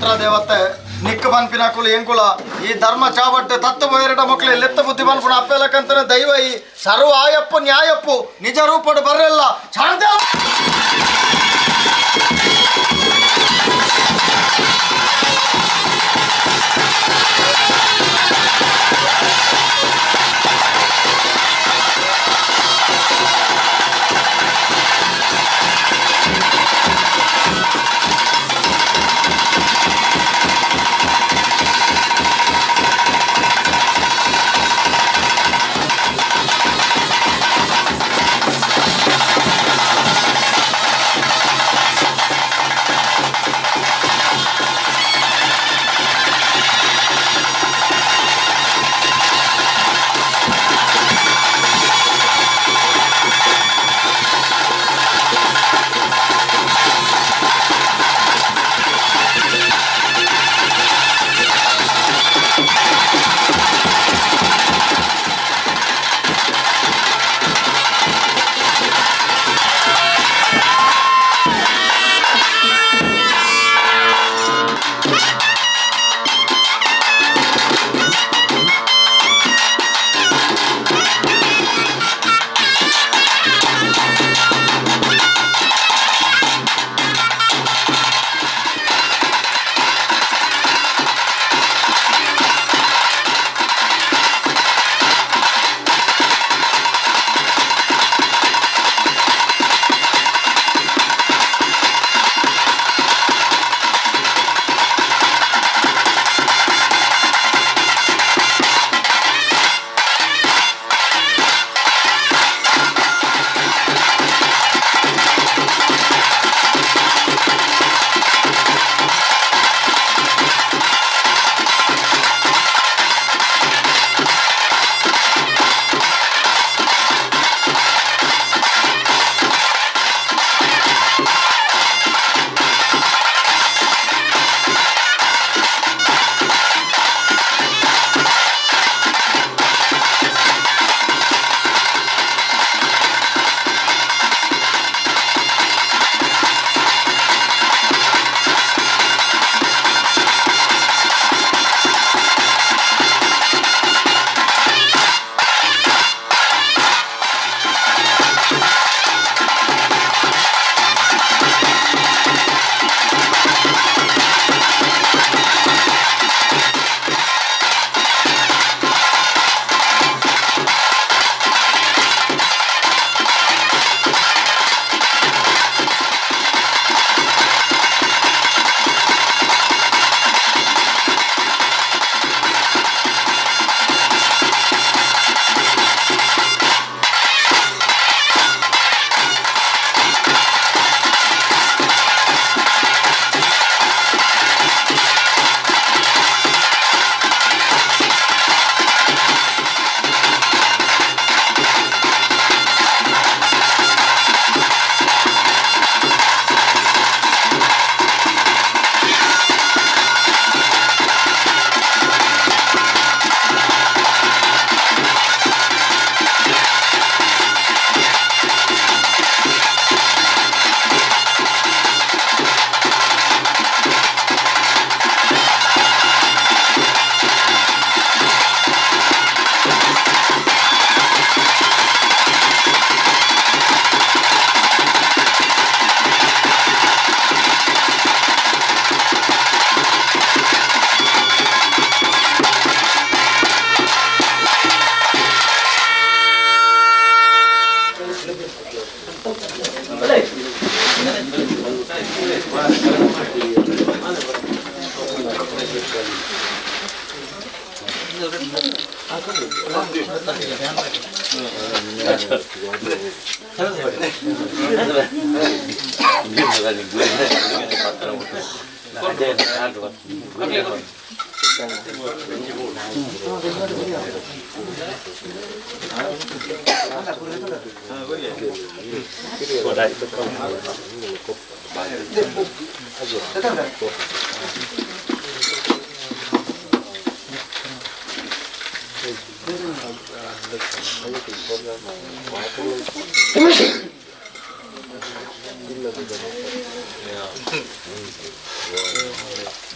ಮಂತ್ರ ದೇವತೆ ನಿಕ್ಕ ಪನ್ಪಿನಕುಲು ಎಂಕುಲ ಈ ಧರ್ಮ ಚಾವಟ್ಟು ತತ್ತು ಬೋಯರಡ ಮಕ್ಕಳು ಲೆತ್ತ ಬುದ್ಧಿ ಪನ್ಪುನ ಅಪ್ಪೆಲಕಂತನ ದೈವ ಈ ಸರ್ವ ಆಯಪ್ಪು ನ್ಯಾಯಪ್ಪು ನಿಜ ರೂಪಡು ಬರ್ರೆಲ್ಲ ಶಾಂತ.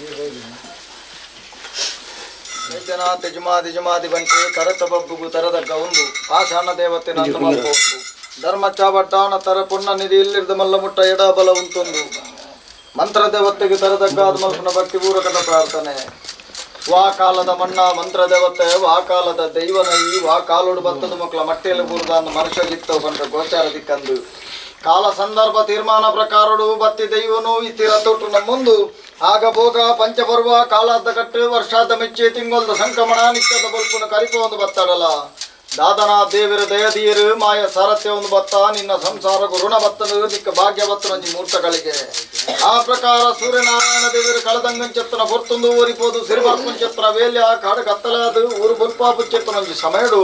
Vaidyanath ಜುಮಾದಿ ಜುಮಾದಿ ಬಂಟೆ ಕರತ ಬಬ್ಬುಗು ತರದಗ್ಗ ಉಂದು ಪಾಷಾಣ ದೇವತೆ ನಂದು ಮಲ್ಪ ಉಂದು ಧರ್ಮ ಚಾವಟ್ಟಾಣ ತರ ಪುಣ್ಣ ನಿಧಿ ಇಲ್ಲಿರ್ದ ಮಲ್ಲ ಮುಟ್ಟ ಎಡ ಬಲ ಉಂತೊಂದು ಮಂತ್ರ ದೇವತೆಗೆ ತರದಗ್ಗ ಆದ ಭಕ್ತಿ ಪೂರಕದ ಪ್ರಾರ್ಥನೆ. ವಾ ಕಾಲದ ಮಣ್ಣ ಮಂತ್ರ ದೇವತೆ ವಾ ಕಾಲದ ದೈವನ ಈ ವಾ ಕಾಲೋಡು ಬತ್ತದ ಮಕ್ಕಳ ಮಟ್ಟೆಯಲ್ಲಿ ಬೂರ್ದ ಅಂದ ಮನುಷ್ಯ ಜಿತ್ತವು ಬಂದ ಗೋಚಾರ ದಿಕ್ಕಂದು ಕಾಲ ಸಂದರ್ಭ ತೀರ್ಮಾನ ಪ್ರಕಾರಡು ಬತ್ತಿ ದೈವನು ಇತ್ತಿರ ತೊಟ್ಟು ನಮ್ಮುಂದು ಆಗ ಭೋಗ ಪಂಚಪರ್ವ ಕಾಲಾದ ಕಟ್ಟು ವರ್ಷಾದ ಮೆಚ್ಚಿ ತಿಂಗೊಲ್ದ ಸಂಕ್ರಮಣ ನಿತ್ಯದ ಬಲ್ಪುನ ಕರಿಪ ಒಂದು ಬತ್ತಾಡಲ ದಾದನ ದೇವಿರ ದಯದೀರು ಮಾಯ ಸಾರಥ್ಯ ಒಂದು ಬತ್ತ ನಿನ್ನ ಸಂಸಾರ ಋಣ ಬತ್ತನು ನಿಕ್ಕ ಭಾಗ್ಯ ಬತ್ತನಂಜಿ ಮೂರ್ತಗಳಿಗೆ. ಆ ಪ್ರಕಾರ ಸೂರ್ಯನಾರಾಯಣ ದೇವರು ಕಳದಂಗಂచెತ್ತನ ಪೊರ್ತೊಂದು ಊರಿಪೋದು ಸಿರಿಬಾರ್ಪಂచెತ್ತನ ವೇಲ್ಯ ಕಾಡು ಕತ್ತಲಾದು ಊರು ಬೊಲ್ಪಾಪು ಚೆತ್ತನಂಜಿ ಸಮಯಡು.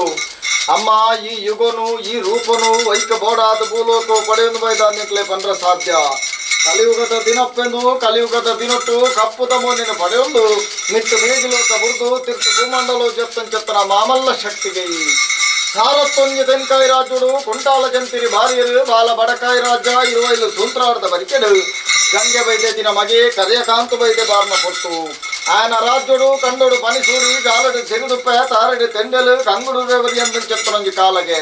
ಅಮ್ಮ ಈ ಯುಗನು ಈ ರೂಪನು ವೈಕ ಬೋಡಾದ ಭೂಲೋಕ ಪಡೆಯೊಂದು ಬೈದ ನಿಕ್ಲೆ ಪಂದ್ರ ಸಾಧ್ಯ. ಕಲಿಯುಗದ ದಿನಪ್ಪೆಂದು ಕಲಿಯುಗದ ದಿನಟ್ಟು ಕಪ್ಪು ತಮೋನಿನ ಪಡೆಯೊಂದು ಮಿತ್ತು ಮೇಗಿಲೋಕ ಬುರ್ದು ತಿರ್ತು ಭೂಮಂಡಲೋ ಜತ್ತಂచెತ್ತನ ಮಾಮಲ್ಲ ಶಕ್ತಿಗೆ. ಸಾರತ್ತೊಂಜಿ ತೆನ್ಕಾಯಿ ರಾಜುಡು ಕುಂಟಾಲ ಜಂತಿರಿ ಭಾರ್ಯರು ಬಾಲ ಬಡಕಾಯಿ ರಾಜ ಇರುವೈಲು ಸೂತ್ರಾರ್ದ ಬರಿಕೆಡು ಗಂಗೆ ಬೈದೆ ದಿನ ಮಗೆ ಕರಿಯ ಕಾಂತು ಬೈದೆ ಬಾರ್ನ ಪೊಟ್ಟು ఆయన ರಾಜುಡು ಕಂಡುಡು ಪನಿಸೂಡಿ ಗಾಲಡು ಸಿರಿದುಪ್ಪ ತಾರಡಿ ತೆಂಡೆಲು ಕಂಗುಡು ರೇವರಿ ಅಂದು చెత్తనంజి ಕಾಲಗೆ.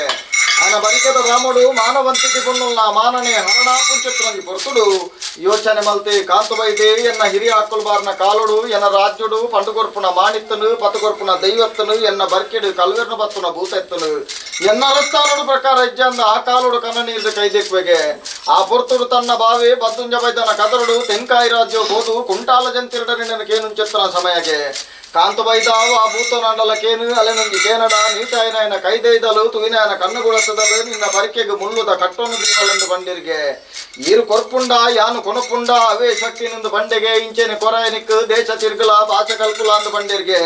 ఆయన ಬರಿಕೆದ ರಾముడు ಮಾನವಂತಿಗೆ ಪುಣ್ಣುಲ್ನ ಮಾನನೆ ಹರಣಾಪು చెత్తనంజి పొర్తుడు ಯೋಚನೆ ಮಲ್ತೆ ಕಾಂತು ಬೈದೆ ಎನ್ನ ಹಿರಿಯ ಅಕ್ಕುಲ್ ಬಾರ್ನ ಕಾಲುಡು ಎನ್ನ ರಾಜ್ಯುಡು పండుగొర్పున మాణిత్తను పతుకొర్పున దైవత్తను ఎన్న బర్కెడు కల్వెర్ను బత్తున భూతెత్తను ఎన్న రస్తానుడు ಪ್ರಕಾರ ಇಜ್ಜಂದ ಆ ಕಾಲುಡು ಕನ್ನ ನೀರು ಕೈದೆಕ್ವೆಗೆ. ಆ ಪೊರ್ತುಡು ತನ್ನ ಬಾವಿ ಬದ್ದುಂಜ ಬೈದನ ಕದರುಡು ತೆನ್ಕಾಯಿ ರಾಜ್ಯ ಗೋದು ಕುಂಟಾಲ ಜಂತಿರಡ ಕೇನು ಚೆತ್ತನ ಸಮಯಗೆ. ಕಾಂತು ಬೈದಾವು ಆ ಭೂತನಾಂಡಲ ಕೇನು ಅಲೆನೊಂದಿ ಕೇನಡ ನೀಟಾಯನ ಕೈದೈದಲು ತುವಿನಾಯನ ಕಣ್ಣು ಗುಳತ್ತದಲು ನಿನ್ನ ಬರಿಕೆಗೆ ಮುಳ್ಳುದ ಕಟ್ಟೋನು ದೀವಲೆಂದು ಬಂಡಿರ್ಗೆ. ಈರು ಕೊರ್ಪುಂಡ ಯಾನು ಕೊನಪುಂಡ ಅವೇ ಶಕ್ತಿ ನಿಂದು ಬಂಡೆಗೆ ಇಂಚೆನೆ ಕೊರಾಯನಿಕ್ ದೇಶ ತಿರ್ಗಲ ಭಾಷೆ ಕಲ್ಪುಲ ಅಂದು ಬಂಡಿರ್ಗೆ.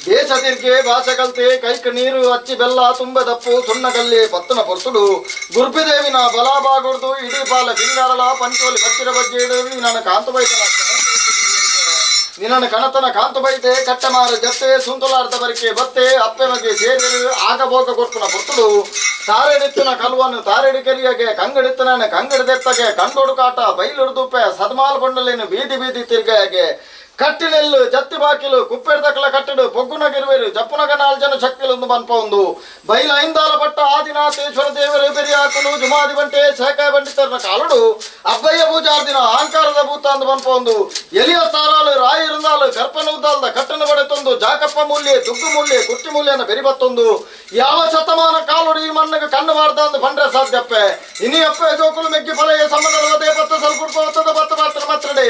ದೇಶ ತಿರ್ಗೆ ಭಾಷೆ ಕಲ್ತೆ ಕೈಕ್ ನೀರು ಅಚ್ಚಿ ಬೆಲ್ಲ ತುಂಬ ದಪ್ಪು ಸುಣ್ಣಗಲ್ಲಿ ಪತ್ತನ ಪೊರ್ತುಡು ಗುರ್ಪಿದೇವಿನ ಬಲಾಬಾಗುರ್ದು ಇಡೀ ಪಾಲ ಪಿಂಗಾರಲ ಪಂಚೋಲಿ ಬಚ್ಚಿರ ಬಜ್ಜೆ ಇಡು ನನ್ನ ಕಾಂತು ಬೈತನ ನಿನ್ನನ್ನು ಕಣತನ ಕಾಂತು ಬೈತೆ ಕಟ್ಟಮಾರ ಜತ್ತೆ ಸುಂತುಲಾರ್ದ ಬರಿಕೆ ಬತ್ತೆ ಅಪ್ಪೆ ಮಗೆ ಸೇರಿರು ಆಗ ಭೋಗ ಕೊರ್ಪುನ ಪೊರ್ತುಡು ತಾರೆಡಿತ್ತನ ಕಲ್ವನು ತಾರೆಡಿ ಕೆರಿಯಗೆ ಕಂಗಡಿತ್ತನ ಕಂಗಡಿದೆತ್ತಗೆ ಕಂಡೋಡು ಕಾಟ ಬೈಲುಡ್ದುಪ್ಪೆ ಸದ್ಮಾಲ್ ಬಂಡಲೇನು ಬೀದಿ ಬೀದಿ ತಿರ್ಗೆಗೆ ಕಟ್ಟಿನೆಲ್ಲು ಜತ್ತಿ ಬಾಕಿಲು ಕುಪ್ಪೆಡ್ದಕಲ ಕಟ್ಟಡು ಪೊಗ್ಗುನಗಿರುವೆರು ಜಪ್ಪುನಗ ನಾಲ್ ಜನ ಶಕ್ತಿಲೊಂದು ಬನ್ಪ ಒಂದು ಬೈಲ ಐಂದಾಲ ಪಟ್ಟ ಆದಿನಾಥೇಶ್ವರ ದೇವರು ಪೆರಿಯಾಕುಲು ಜುಮಾದಿ ಬಂಟೆ ಶೇಖ ಬಂಡಿತರನ ಕಾಲುಡು ಅಬ್ಬಯ್ಯ ಪೂಜಾರ್ದಿನ ಅಹಂಕಾರದ ಭೂತ ಅಂದು ಬನ್ಪ ಒಂದು ಎಲಿಯ ಸಾರಾಲು ರಾಯಿರುಂದಾಲು ಕರ್ಪನ ಉದ್ದಾಲ್ದ ಕಟ್ಟನ ಬಡೆತೊಂದು ಜಾಕಪ್ಪ ಮೂಲ್ಯ ದುಗ್ಗು ಮೂಲ್ಯ ಕುಟ್ಟಿ ಮೂಲ್ಯನ ಬೆರಿಬತ್ತೊಂದು ಯಾವ ಶತಮಾನ ಕಾಲುಡು ಈ ಮಣ್ಣಿಗೆ ಕಣ್ಣು ಮಾರ್ದ ಅಂದು ಬಂಡ್ರೆ ಸಾಧ್ಯಪ್ಪೆ ಇನಿ ಅಪ್ಪೆ ಜೋಕುಲು ಮೆಗ್ಗಿ ಫಲಯ ಸಂಬಂಧದ ಪತ್ತ ಸ್ವಲ್ಪ ಬತ್ತ ಬತ್ತ ಮಾತ್ರ ಮಾತ್ರಡೆ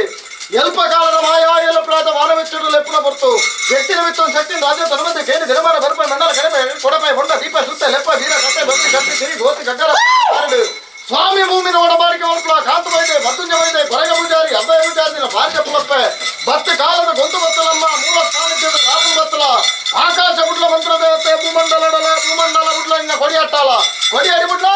ಎಲ್ಪ ಕಾಲದ ಮಾಯಾ ಎಲ್ಪರಾದ ಮಾನವಿಚ್ಚುಡು ಲೆಪ್ಪುನ పొర్తు వ్యక్తిని విత్తం శక్తిని రాజే తనుమతి కేని దినమాన బరుపై మండల కడపై కొడపై ಹೊಂಡ ದೀಪ ಸುತ್ತ ಲೆಪ್ಪ ವೀರ ಕಟ್ಟೆ ಬತ್ತಿ ಕಟ್ಟಿ ಸಿರಿ ಗೋತಿ ಗಗ್ಗರ ಸ್ವಾಮಿ ಭೂಮಿನ ಒಡಬಾರಿಕೆ ಒಳಪುಲ ಕಾಂತು ಬೈದೆ ಬತ್ತುಂಜ ಬೈದೆ ಕೊರಗ ಪೂಜಾರಿ ಅಬ್ಬಯ ಪೂಜಾರಿ ಭಾರ್ಯ ಪುಲಪ್ಪೆ ಬತ್ತಿ ಕಾಲದ ಗೊಂತು ಬತ್ತಲಮ್ಮ ಮೂಲ ಸ್ಥಾನಿತ್ಯದ ರಾಪುಲ ಬತ್ತಲ ಆಕಾಶ ಬುಡ್ಲ ಮಂತ್ರ ದೇವತೆ ಭೂಮಂಡಲಡಲ ಭೂಮಂಡಲ ಬುಡ್ಲ ಇನ್ನ ಕೊಡಿಯಟ್ಟಾಲ ಕೊಡಿಯಡಿ ಬುಡ್ಲ.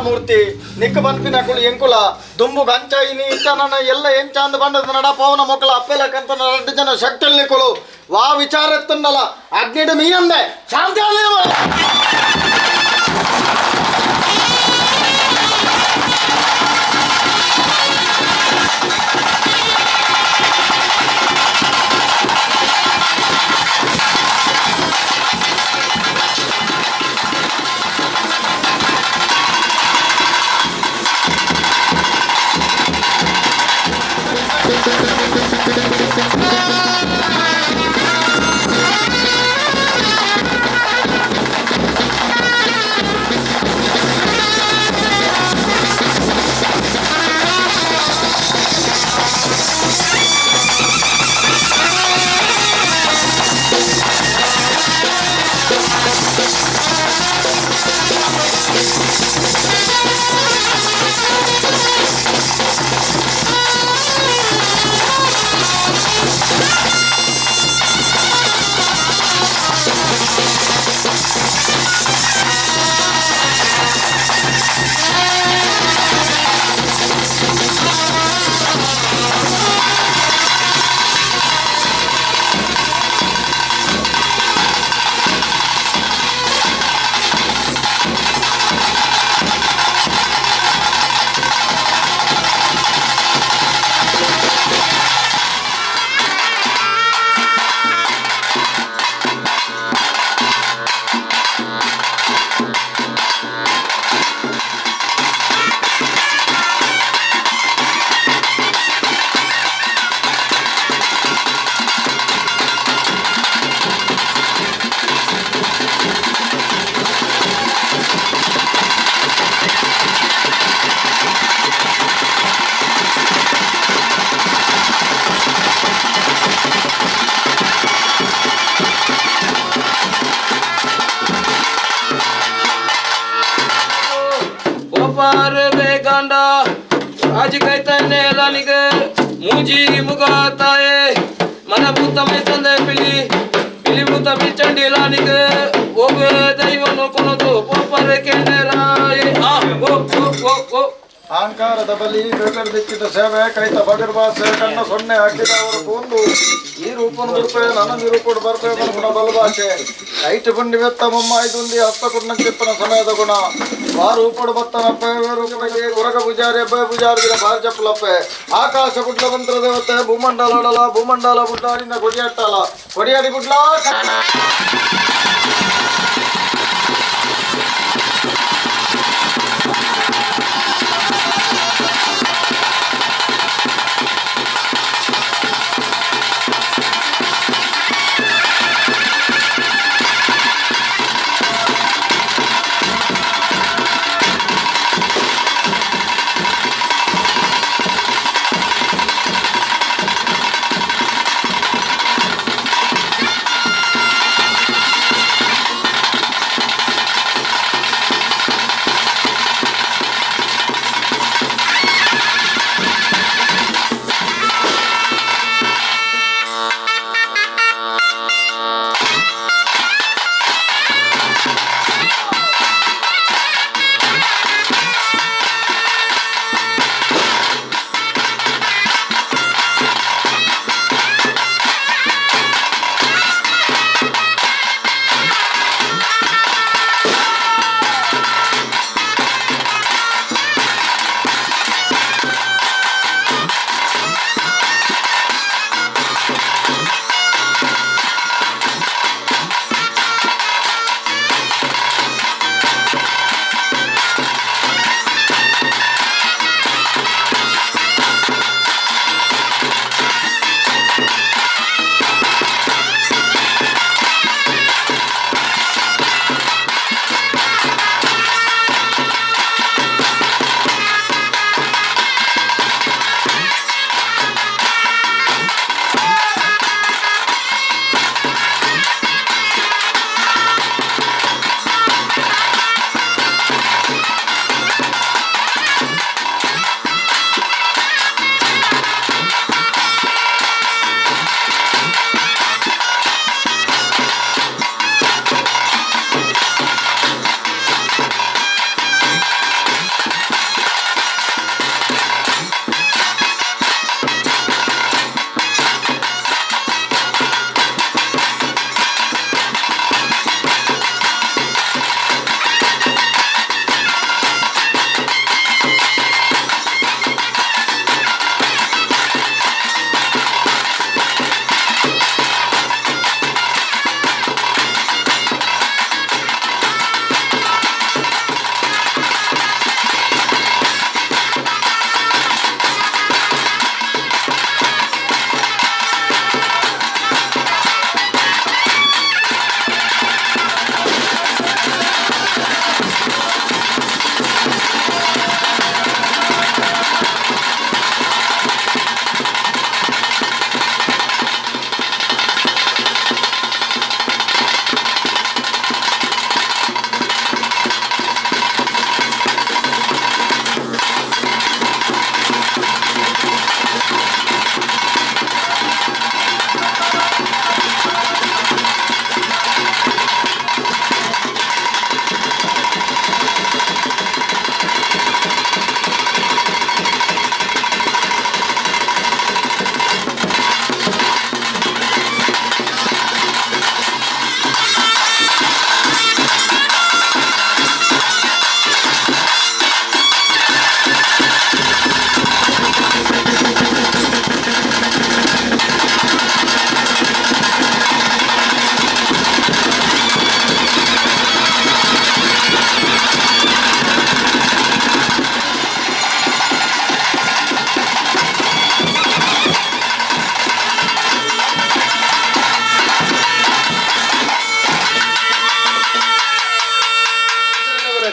ಮೂರ್ತಿ ನಿಕ್ಕ ಪನ್ಪಿನಕುಲು ಎಂಕುಲ ದುಂಬು ಗಂಚ ಇನಿ ಇಂಚ ನನ್ನ ಎಲ್ಲ ಎಂಚ ಅಂದ್ ಬಂಡದ ನಡಪವನ ಮೊಕ್ಕಲ ಅಪ್ಪೆಲಕ್ಕಂತ ರಡ್ಡು ಜನ ಶಕ್ತಿಲ್ ನಿಕ್ಕುಲು ವಾ ವಿಚಾರ ಎತ್ತುಂಡಲ ಅಗ್ನಿಡು ಮೀಯಂದೆ ಶಾಂತಿ ಆದ್ಮೇಲೆ ಬಾ. ಓಪಾರ ಬೇಗಂಡ ರಾಜಕೈತನ್ನೇ ಲನಿಗೆ ಮೂಜಿ ಮುಗಾತಾಯೆ ಮನ ಭೂತ ಮೈಸಂದೆ ಪಿಲಿ ಪಿಲಿ ಭೂತ ಪಿಲ್ಚಂಡಿ ಲಾನಿಗೆ ಓಬೆ ದೈವನು ಕೊನದು ಪೋಪರ ಕೆಂಡರಾಯೆ ಆ ಓ ಓ ಓ ಓ ಅಹಂಕಾರದ ಬಲಿ ಬೇಕರ್ ದಿಕ್ಕಿದ ಸೇವೆ ಕೈತ ಬಗರ್ಬಾಸೆ ಕಣ್ಣ ಸೊನ್ನೆ ಹಾಕಿದ ಅವರು ಕೂಂದು ಈ ರೂಪನು ಬಿಡ್ಪೆ ನನ್ನ ರೂಪಡು ಬರ್ಪೆ ಗುಣ ಬಲಭಾಷೆ ಐಟು ಗುಂಡಿ ವೆತ್ತ ಮಮ್ಮ ಐದುಂದಿ ಹಸ್ತ ಕುಣ್ಣ ಚಿಪ್ಪನ ಸಮಯದ ಗುಣ ವಾ ರೂಪಡು ಬತ್ತನಪ್ಪೆ ರೂಪಗೆ ಗುರಗ ಪೂಜಾರಿ ಅಬ್ಬೆ ಪೂಜಾರಿ ಬಾರ್ ಚಪ್ಪಲಪ್ಪೆ ಆಕಾಶ ಗುಡ್ಲ ಮಂತ್ರ ದೇವತೆ ಭೂಮಂಡಲ ಅಡಲ ಭೂಮಂಡಲ ಗುಡ್ಡಾಡಿನ ಕೊಡಿಯಾಟ್ಟಲ ಕೊಡಿಯಾಡಿ ಗುಡ್ಲ.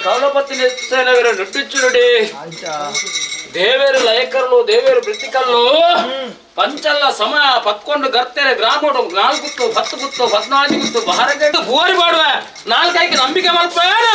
ಕಾಲಪತ್ತಿ ನೆಚ್ಚನವರ ನುಟ್ಟಿಚ್ಚುರುಡಿ ದೇವೇರು ಲಯಕರ್ಲು ದೇವೇರು ವೃತ್ತಿಕಲ್ಲು ಪಂಚಲ್ಲ ಸಮಯ ಪತ್ಕೊಂಡು ಗರ್ತೆರೆ ಗ್ರಾಮೋಡು ನಾಲ್ಕು 10 ಗುತ್ತು 14 ಗುತ್ತು ಬಹರಗಟ್ಟು ಪೂರಿ ಮಾಡುವೆ ನಾಲ್ಕೈಕೆ ನಂಬಿಕೆ ಮಲ್ಪೇನೆ.